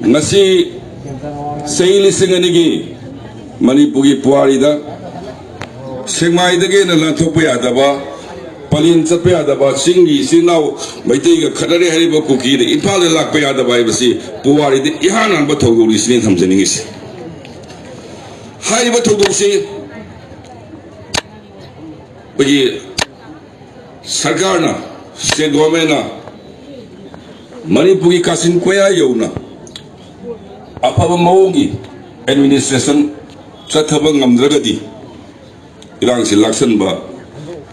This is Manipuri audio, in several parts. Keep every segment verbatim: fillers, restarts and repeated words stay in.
ꯉꯁꯤ ꯆꯍꯤ ꯂꯤꯁꯤꯡ ꯑꯅꯤꯒꯤ ꯃꯅꯤꯄꯨꯔꯒꯤ ꯄꯨꯋꯥꯔꯤꯗ ꯁꯦꯛꯃꯥꯏꯗꯒꯤ ꯍꯦꯟꯅ ꯂꯥꯟꯊꯣꯛꯄ ꯌꯥꯗꯕ, ꯄꯂꯦꯟ ꯆꯠꯄ ꯌꯥꯗꯕ, ꯆꯤꯡꯒꯤ ꯏꯆꯤꯜ ꯏꯅꯥꯎ ꯃꯩꯇꯩꯒ ꯈꯠꯅꯔꯦ ꯍꯥꯏꯔꯤꯕ ꯀꯨꯀꯤꯅ ꯏꯝꯐꯥꯜꯗ ꯂꯥꯛꯄ ꯌꯥꯗꯕ ꯍꯥꯏꯕꯁꯤ ꯄꯨꯋꯥꯔꯤꯗ ꯏꯍꯥꯟ ꯍꯥꯟꯕ ꯊꯧꯗꯣꯛꯅꯤ ꯁꯤꯅꯤ ꯊꯝꯖꯅꯤꯡꯉꯤꯁꯤ꯫ ꯍꯥꯏꯔꯤꯕ ꯊꯧꯗꯣꯛꯁꯤ ꯑꯩꯈꯣꯏꯒꯤ ꯁꯔꯀꯥꯔꯅ, ꯁ꯭ꯇꯦꯠ ꯒꯣꯚꯔꯟꯃꯦꯟꯅ ꯃꯅꯤꯄꯨꯔꯒꯤ ꯀꯥꯆꯤꯟ ꯀꯣꯌꯥ ꯌꯧꯅ ꯑꯐꯕ ꯃꯑꯣꯡꯒꯤ ꯑꯦꯗꯃꯤꯅꯤꯁꯇ꯭ꯔꯦꯁꯟ ꯆꯠꯊꯕ ꯉꯝꯗ꯭ꯔꯒꯗꯤ ꯏꯔꯥꯡꯁꯤ ꯂꯥꯛꯁꯟꯕ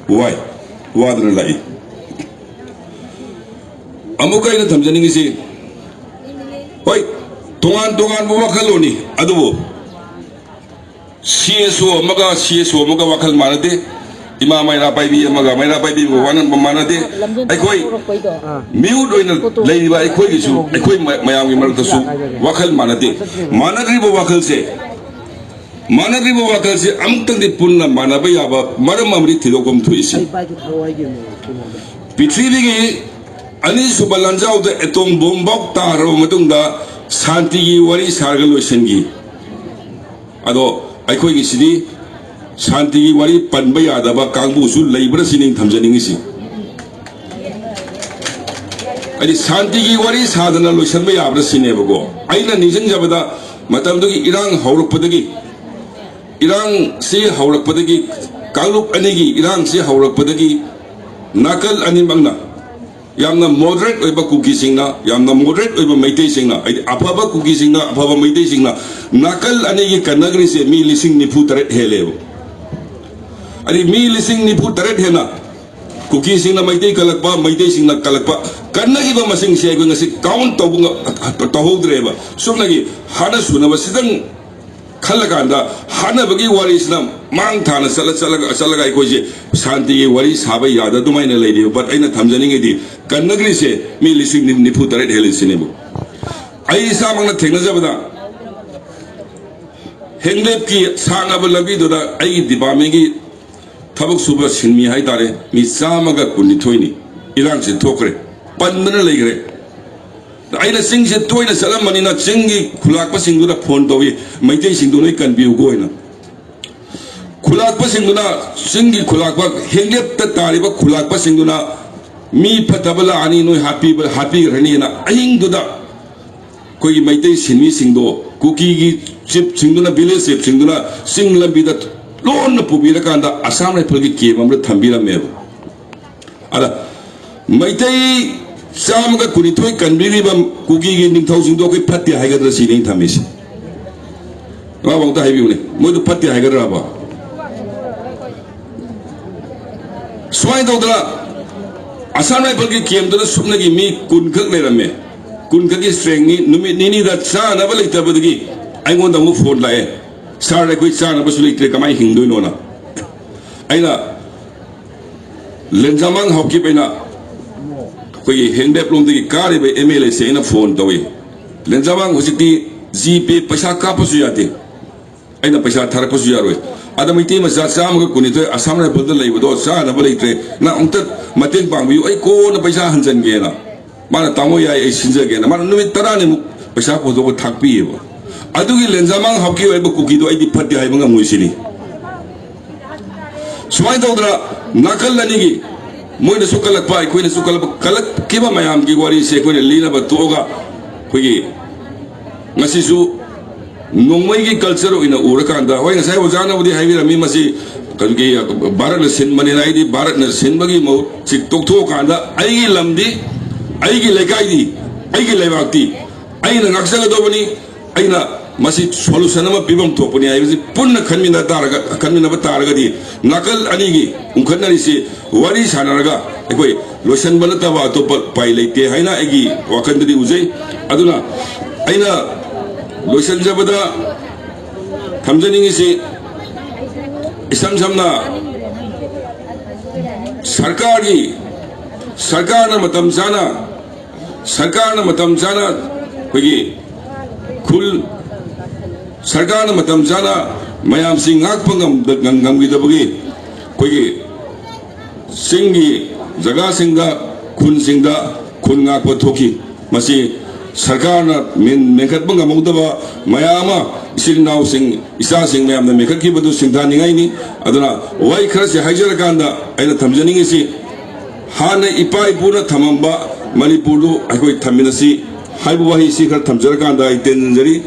ꯋꯥꯏ, ꯋꯥꯗꯅ ꯂꯥꯛꯏ꯫ ꯑꯃꯨꯛꯀ ꯑꯩꯅ ꯊꯝꯖꯅꯤꯡꯉꯤꯁꯤ, ꯍꯣꯏ, ꯇꯣꯉꯥꯟ ꯇꯣꯉꯥꯟꯕ ꯋꯥꯈꯜꯂꯣꯟꯅꯤ, ꯑꯗꯨꯕꯨ ꯁꯤ ꯑꯦꯁ ꯑꯣ ꯑꯃꯒ ꯁꯤ ꯑꯦꯁ ꯑꯣ ꯑꯃꯒ ꯋꯥꯈꯜ ꯃꯥꯟꯅꯗꯦ꯫ ꯏꯃꯥ ꯃꯩꯔꯥ ꯄꯥꯏꯕꯤ ꯑꯃꯒ ꯃꯩꯔꯥ ꯄꯥꯏꯕꯤ ꯑꯃꯒ ꯋꯥꯈꯜ ꯃꯥꯟꯅꯗꯦ꯫ ꯑꯩꯈꯣꯏ ꯃꯤꯍꯨꯠ ꯑꯣꯏꯅ ꯂꯩꯔꯤꯕ ꯑꯩꯈꯣꯏꯒꯤꯁꯨ, ꯑꯩꯈꯣꯏ ꯃ-, ꯃꯌꯥꯝꯒꯤ ꯃꯔꯛꯇꯁꯨ ꯋꯥꯈꯜ ꯃꯥꯟꯅꯗꯦ꯫ ꯃꯥꯟꯅꯗ꯭ꯔꯤꯕ ꯋꯥꯈꯜꯁꯦ, ꯃꯥꯟꯅꯗ꯭ꯔꯤꯕ ꯋꯥꯈꯜꯁꯦ ꯑꯃꯨꯛꯇꯪꯗꯤ ꯄꯨꯟꯅ ꯃꯥꯟꯅꯕ ꯌꯥꯕ ꯃꯔꯝ ꯑꯃꯗꯤ ꯊꯤꯗꯣꯛꯐꯝ ꯊꯣꯛꯏꯁꯤ꯫ ꯄ꯭ꯔꯤꯊꯤꯕꯤꯒꯤ ꯑꯅꯤꯁꯨꯕ ꯂꯥꯟꯖꯥꯎꯗ ꯑꯦꯇꯣꯝ ꯕꯣꯝ ꯐꯥꯎ ꯇꯥꯔꯕ ꯃꯇꯨꯡꯗ ꯁꯥꯟꯇꯤꯒꯤ ꯋꯥꯔꯤ ꯁꯥꯔꯒ ꯂꯣꯏꯁꯤꯟꯈꯤ꯫ ꯑꯗꯣ ꯑꯩꯈꯣꯏꯒꯤꯁꯤꯗꯤ ꯁꯥꯟꯇꯤꯒꯤ ꯋꯥꯔꯤ ꯄꯟꯕ ꯌꯥꯗꯕ ꯀꯥꯡꯕꯨꯁꯨ ꯂꯩꯕ꯭ꯔꯥ ꯁꯤꯅꯤ ꯊꯝꯖꯅꯤꯡꯉꯤꯁꯤ꯫ ꯍꯥꯏꯗꯤ ꯁꯥꯟꯇꯤꯒꯤ ꯋꯥꯔꯤ ꯁꯥꯗꯅ ꯂꯣꯏꯁꯤꯟꯕ ꯌꯥꯕ꯭ꯔꯥ ꯁꯤꯅꯦꯕꯀꯣ꯫ ꯑꯩꯅ ꯅꯤꯡꯁꯤꯡꯖꯕꯗ ꯃꯇꯝꯗꯨꯒꯤ ꯏꯔꯥꯡ ꯍꯧꯔꯛꯄꯗꯒꯤ, ꯏꯔꯥꯡꯁꯤ ꯍꯧꯔꯛꯄꯗꯒꯤ, ꯀꯥꯡꯂꯨꯞ ꯑꯅꯤꯒꯤ ꯏꯔꯥꯡꯁꯤ ꯍꯧꯔꯛꯄꯗꯒꯤ ꯅꯥꯀꯜ ꯑꯅꯤꯃꯛꯅ ꯌꯥꯝꯅ ꯃꯣꯗꯔꯦꯠ ꯑꯣꯏꯕ ꯀꯨꯀꯤꯁꯤꯡꯅ, ꯌꯥꯝꯅ ꯃꯣꯗꯔꯦꯠ ꯑꯣꯏꯕ ꯃꯩꯇꯩꯁꯤꯡꯅ, ꯍꯥꯏꯗꯤ ꯑꯐꯕ ꯀꯨꯀꯤꯁꯤꯡꯅ, ꯑꯐꯕ ꯃꯩꯇꯩꯁꯤꯡꯅ ꯅꯥꯀꯜ ꯑꯅꯤꯒꯤ ꯀꯟꯅꯈ꯭ꯔꯤꯁꯦ ꯃꯤ ꯂꯤꯁꯤꯡ ꯅꯤꯐꯨ ꯇꯔꯦꯠ ꯍꯦꯜꯂꯦꯕ꯫ ꯍꯥꯏꯗꯤ ꯃꯤ ꯂꯤꯁꯤꯡ ꯅꯤꯐꯨ ꯇꯔꯦꯠ ꯍꯦꯟꯅ ꯀꯨꯀꯤꯁꯤꯡꯅ ꯃꯩꯇꯩ ꯀꯜꯂꯛꯄ, ꯃꯩꯇꯩꯁꯤꯡꯅ ꯀꯜꯂꯛꯄ, ꯀꯟꯅꯈꯤꯕ ꯃꯁꯤꯡꯁꯦ ꯑꯩꯈꯣꯏ ꯉꯁꯤ ꯀꯥꯎꯟ ꯇꯧꯕ ꯉ-, ꯇꯧꯍꯧꯗ꯭ꯔꯦꯕ꯫ ꯆꯨꯝꯅꯒꯤ ꯍꯥꯠꯅ ꯁꯨꯅꯕ ꯁꯤꯗꯪ ꯈꯜꯂꯀꯥꯟꯗ ꯍꯥꯠꯅꯕꯒꯤ ꯋꯥꯔꯤꯁꯤꯅ ꯃꯥꯡ ꯊꯥꯅ ꯆꯠꯂ, ꯆꯠꯂꯒ, ꯆꯠꯂꯒ ꯑꯩꯈꯣꯏꯁꯦ ꯁꯥꯟꯇꯤꯒꯤ ꯋꯥꯔꯤ ꯁꯥꯕ ꯌꯥꯗ ꯑꯗꯨꯃꯥꯏꯅ ꯂꯩꯔꯤꯕ꯫ But ꯑꯩꯅ ꯊꯝꯖꯅꯤꯡꯉꯤꯗꯤ ꯀꯟꯅꯈ꯭ꯔꯤꯁꯦ ꯃꯤ ꯂꯤꯁꯤꯡ ꯅꯤꯐꯨ ꯇꯔꯦꯠ ꯍꯦꯜꯂꯤꯁꯤꯅꯦꯕ꯫ ꯑꯩ ꯏꯁꯥꯃꯛꯅ ꯊꯦꯡꯅꯖꯕꯗ ꯍꯦꯡꯂꯦꯞꯀꯤ ꯁꯥꯡꯉꯕ ꯂꯝꯕꯤꯗꯨꯗ ꯑꯩꯒꯤ ꯗꯤꯄꯥꯔꯠꯃꯦꯟꯒꯤ ꯊꯕꯛ ꯁꯨꯕ ꯁꯤꯟꯃꯤ ꯍꯥꯏꯇꯥꯔꯦ, ꯃꯤ ꯆꯥꯝꯃꯒ ꯀꯨꯟꯅꯤꯊꯣꯏꯅꯤ꯫ ꯏꯔꯥꯡꯁꯤ ꯊꯣꯛꯈ꯭ꯔꯦ, ꯄꯟꯗꯅ ꯂꯩꯈ꯭ꯔꯦ꯫ ꯑꯩꯅ ꯆꯤꯡꯁꯦ ꯇꯣꯏꯅ ꯆꯠꯂꯝꯕꯅꯤꯅ ꯆꯤꯡꯒꯤ ꯈꯨꯂꯥꯛꯄꯁꯤꯡꯗꯨꯗ ꯐꯣꯟ ꯇꯧꯏ, ꯃꯩꯇꯩꯁꯤꯡꯗꯨ ꯅꯣꯏ ꯀꯟꯕꯤꯌꯨꯀꯣ ꯍꯥꯏꯅ꯫ ꯈꯨꯂꯥꯛꯄꯁꯤꯡꯗꯨꯅ, ꯆꯤꯡꯒꯤ ꯈꯨꯂꯥꯛꯄ, ꯍꯦꯡꯂꯦꯞꯇ ꯇꯥꯔꯤꯕ ꯈꯨꯂꯥꯛꯄꯁꯤꯡꯗꯨꯅ ꯃꯤ ꯐꯠꯇꯕ ꯂꯥꯛꯑꯅꯤ, ꯅꯣꯏ ꯍꯥꯠꯄꯤꯕ, ꯍꯥꯠꯄꯤꯈ꯭ꯔꯅꯤꯅ ꯑꯍꯤꯡꯗꯨꯗ ꯑꯩꯈꯣꯏꯒꯤ ꯃꯩꯇꯩ ꯁꯤꯟꯃꯤꯁꯤꯡꯗꯣ, ꯀꯨꯀꯤꯒꯤ ꯆꯤꯞꯁꯤꯡꯗꯨꯅ, ꯚꯤꯂꯦꯖ ꯆꯤꯞꯁꯤꯡꯗꯨꯅ ꯆꯤꯡ ꯂꯝꯕꯤꯗ ꯂꯣꯟꯅ ꯄꯨꯕꯤꯔꯀꯥꯟꯗ ꯑꯁꯥꯝ ꯔꯥꯏꯐꯜꯒꯤ ꯀꯦꯝ ꯑꯃꯗ ꯊꯝꯕꯤꯔꯝꯃꯦꯕ꯫ ꯑꯗ ꯃꯩꯇꯩ ꯆꯥꯝꯃꯒ ꯀꯨꯟꯅꯤꯊꯣꯏ ꯀꯟꯕꯤꯔꯤꯕ ꯀꯨꯀꯤꯒꯤ ꯅꯤꯡꯊꯧꯁꯤꯡꯗꯣ ꯑꯩꯈꯣꯏ ꯐꯠꯇꯦ ꯍꯥꯏꯒꯗ꯭ꯔꯥ ꯁꯤꯅꯤ ꯑꯩꯅ ꯊꯝꯃꯤꯁꯦ꯫ ꯃꯥꯕꯨ ꯑꯝꯇ ꯍꯥꯏꯕꯤꯌꯨꯅꯦ, ꯃꯣꯏꯗꯨ ꯐꯠꯇꯦ ꯍꯥꯏꯒꯗ꯭ꯔꯕ? ꯁꯨꯃꯥꯏꯅ ꯇꯧꯗꯅ ꯑꯁꯥꯝ ꯔꯥꯏꯐꯜꯒꯤ ꯀꯦꯝꯗꯨꯗ ꯁꯨꯞꯅꯒꯤ ꯃꯤ ꯀꯨꯟ ꯈꯛ ꯂꯩꯔꯝꯃꯦ꯫ ꯀꯨꯟ ꯈꯛꯀꯤ ꯁ꯭ꯇ꯭ꯔꯦꯡꯅꯤ꯫ ꯅꯨꯃꯤꯠ ꯅꯤꯅꯤꯗ ꯆꯥꯅꯕ ꯂꯩꯇꯕꯗꯒꯤ ꯑꯩꯉꯣꯟꯗ ꯑꯃꯨꯛ ꯐꯣꯟ ꯂꯥꯛꯑꯦ, "ꯁꯥꯔ, ꯑꯩꯈꯣꯏ ꯆꯥꯅꯕꯁꯨ ꯂꯩꯇ꯭ꯔꯦ, ꯀꯃꯥꯏꯅ ꯍꯤꯡꯗꯣꯏꯅꯣꯅ?" ꯑꯩꯅ ꯂꯦꯟꯖꯥꯃꯥꯡ ꯍꯥꯎꯀꯤꯞ ꯑꯩꯅ ꯑꯩꯈꯣꯏꯒꯤ ꯍꯦꯡꯗꯦꯞ ꯂꯣꯝꯗꯒꯤ ꯀꯥꯔꯤꯕ ꯑꯦꯝ ꯑꯦꯜ ꯑꯦꯁꯦ ꯑꯩꯅ ꯐꯣꯟ ꯇꯧꯏ꯫ "ꯂꯦꯟꯖꯥꯃꯥꯡ, ꯍꯧꯖꯤꯛꯇꯤ ꯖꯤ ꯄꯦ ꯄꯩꯁꯥ ꯀꯥꯞꯄꯁꯨ ꯌꯥꯗꯦ, ꯑꯩꯅ ꯄꯩꯁꯥ ꯊꯥꯔꯛꯄꯁꯨ ꯌꯥꯔꯣꯏ꯫ ꯑꯗ ꯃꯩꯇꯩ ꯃꯆꯥ ꯆꯥꯝꯃꯒ ꯀꯨꯟꯅꯤꯊꯣꯏ ꯑꯁꯥꯝ ꯔꯥꯏꯐꯜꯗ ꯂꯩꯕꯗꯣ ꯆꯥꯅꯕ ꯂꯩꯇ꯭ꯔꯦ, ꯅꯪ ꯑꯃꯨꯛꯇ ꯃꯇꯦꯡ ꯄꯥꯡꯕꯤꯌꯨ, ꯑꯩ ꯀꯣꯟꯅ ꯄꯩꯁꯥ ꯍꯟꯖꯟꯒꯦꯅ"꯫ ꯃꯥꯅ, "ꯇꯥꯃꯣ, ꯌꯥꯏ, ꯑꯩ ꯁꯤꯟꯖꯒꯦꯅ"꯫ ꯃꯥꯅ ꯅꯨꯃꯤꯠ ꯇꯔꯥꯅꯤꯃꯨꯛ ꯄꯩꯁꯥ ꯄꯨꯊꯣꯛꯑꯒ ꯊꯥꯛꯄꯤꯌꯦꯕ꯫ ꯑꯗꯨꯒꯤ ꯂꯦꯟꯖꯥꯃꯥꯡ ꯍꯥꯎꯀꯤꯞ ꯍꯥꯏꯕ ꯀꯨꯀꯤꯗꯣ ꯑꯩꯗꯤ ꯐꯠꯇꯦ ꯍꯥꯏꯕ ꯉꯝꯃꯣꯏ ꯁꯤꯅꯤ꯫ ꯁꯨꯃꯥꯏꯅ ꯇꯧꯗꯅ ꯅꯥꯀꯜ ꯑꯅꯤꯒꯤ, ꯃꯣꯏꯅꯁꯨ ꯀꯜꯂꯛꯄ, ꯑꯩꯈꯣꯏꯅꯁꯨ ꯀꯜꯂꯛꯄ, ꯀꯜꯂꯛꯈꯤꯕ ꯃꯌꯥꯝꯒꯤ ꯋꯥꯔꯤꯁꯦ ꯑꯩꯈꯣꯏꯅ ꯂꯤꯅꯕ ꯇꯣꯛꯑꯒ, ꯑꯩꯈꯣꯏꯒꯤ ꯉꯁꯤꯁꯨ ꯅꯣꯡꯃꯩꯒꯤ ꯀꯜꯆꯔ ꯑꯣꯏꯅ ꯎꯔꯀꯥꯟꯗ, ꯍꯣꯏ, ꯉꯁꯥꯏ ꯑꯣꯖꯥꯅꯕꯨꯗꯤ ꯍꯥꯏꯕꯤꯔꯝꯃꯤ, ꯃꯁꯤ ꯀꯩꯅꯣꯒꯤ ꯚꯥꯔꯠꯅ ꯁꯤꯟꯕꯅꯤꯅ꯫ ꯑꯩꯗꯤ ꯚꯥꯔꯠꯅ ꯁꯤꯟꯕꯒꯤ ꯃꯍꯨꯠ ꯁꯤ ꯇꯣꯛꯊꯣꯛꯑꯀꯥꯟꯗ ꯑꯩꯒꯤ ꯂꯝꯗꯤ, ꯑꯩꯒꯤ ꯂꯩꯀꯥꯏꯗꯤ, ꯑꯩꯒꯤ ꯂꯩꯕꯥꯛꯇꯤ ꯑꯩꯅ ꯉꯥꯛꯆꯒꯗꯧꯕꯅꯤ꯫ ꯑꯩꯅ ꯃꯁꯤ ꯁꯣꯂꯨꯁꯟ ꯑꯃ ꯄꯤꯐꯝ ꯊꯣꯛꯄꯅꯤ ꯍꯥꯏꯕꯁꯤ ꯄꯨꯟꯅ ꯈꯟꯃꯤꯟꯅ ꯇꯥꯔꯒ, ꯈꯟꯃꯤꯟꯅꯕ ꯇꯥꯔꯒꯗꯤ ꯅꯥꯀꯜ ꯑꯅꯤꯒꯤ ꯎꯪꯈꯠꯅꯔꯤꯁꯤ ꯋꯥꯔꯤ ꯁꯥꯟꯅꯔꯒ ꯑꯩꯈꯣꯏ ꯂꯣꯏꯁꯤꯟꯕ ꯅꯠꯇꯕ ꯑꯇꯣꯞꯄ ꯎꯄꯥꯏ ꯂꯩꯇꯦ ꯍꯥꯏꯅ ꯑꯩꯒꯤ ꯋꯥꯈꯜꯗꯗꯤ ꯎꯖꯩ꯫ ꯑꯗꯨꯅ ꯑꯩꯅ ꯂꯣꯏꯁꯤꯟꯖꯕꯗ ꯊꯝꯖꯅꯤꯡꯉꯤꯁꯤ, ꯏꯁꯝ ꯁꯝꯅ ꯁꯔꯀꯥꯔꯒꯤ, ꯁꯔꯀꯥꯔꯅ ꯃꯇꯝ ꯆꯥꯅ, ꯁꯔꯀꯥꯔꯅ ꯃꯇꯝ ꯆꯥꯅ ꯑꯩꯈꯣꯏꯒꯤ ꯈꯨꯜ, ꯁꯔꯀꯥꯔꯅ ꯃꯇꯝ ꯆꯥꯅ ꯃꯌꯥꯝꯁꯤ ꯉꯥꯛꯄ ꯉꯝꯗ-, ꯉꯝ-, ꯉꯝꯈꯤꯗꯕꯒꯤ ꯑꯩꯈꯣꯏꯒꯤ ꯆꯤꯡꯒꯤ ꯖꯒꯥꯁꯤꯡꯗ, ꯈꯨꯟꯁꯤꯡꯗ ꯈꯨꯟ ꯉꯥꯛꯄ ꯊꯣꯛꯈꯤ꯫ ꯃꯁꯤ ꯁꯔꯀꯥꯔꯅ ꯃꯦꯟ-, ꯃꯦꯟꯈꯠꯄ ꯉꯝꯍꯧꯗꯕ ꯃꯌꯥꯝ ꯑꯃ ꯏꯆꯤꯜ ꯏꯅꯥꯎꯁꯤꯡ, ꯏꯆꯥꯁꯤꯡ ꯃꯌꯥꯝꯅ ꯃꯦꯟꯈꯠꯈꯤꯕꯗꯨ ꯁꯤꯡꯊꯥꯅꯤꯡꯉꯥꯏꯅꯤ꯫ ꯑꯗꯨꯅ ꯋꯥꯍꯩ ꯈꯔꯁꯤ ꯍꯥꯏꯖꯔꯀꯥꯟꯗ ꯑꯩꯅ ꯊꯝꯖꯅꯤꯡꯉꯤꯁꯤ, ꯍꯥꯟꯅ ꯏꯄꯥ ꯏꯄꯨꯅ ꯊꯝꯃꯝꯕ ꯃꯅꯤꯄꯨꯔꯗꯨ ꯑꯩꯈꯣꯏ ꯊꯝꯃꯤꯟꯅꯁꯤ ꯍꯥꯏꯕ ꯋꯥꯍꯩꯁꯤ ꯈꯔ ꯊꯝꯖꯔꯀꯥꯟꯗ ꯑꯩ ꯇꯦꯟꯖꯔꯤ꯫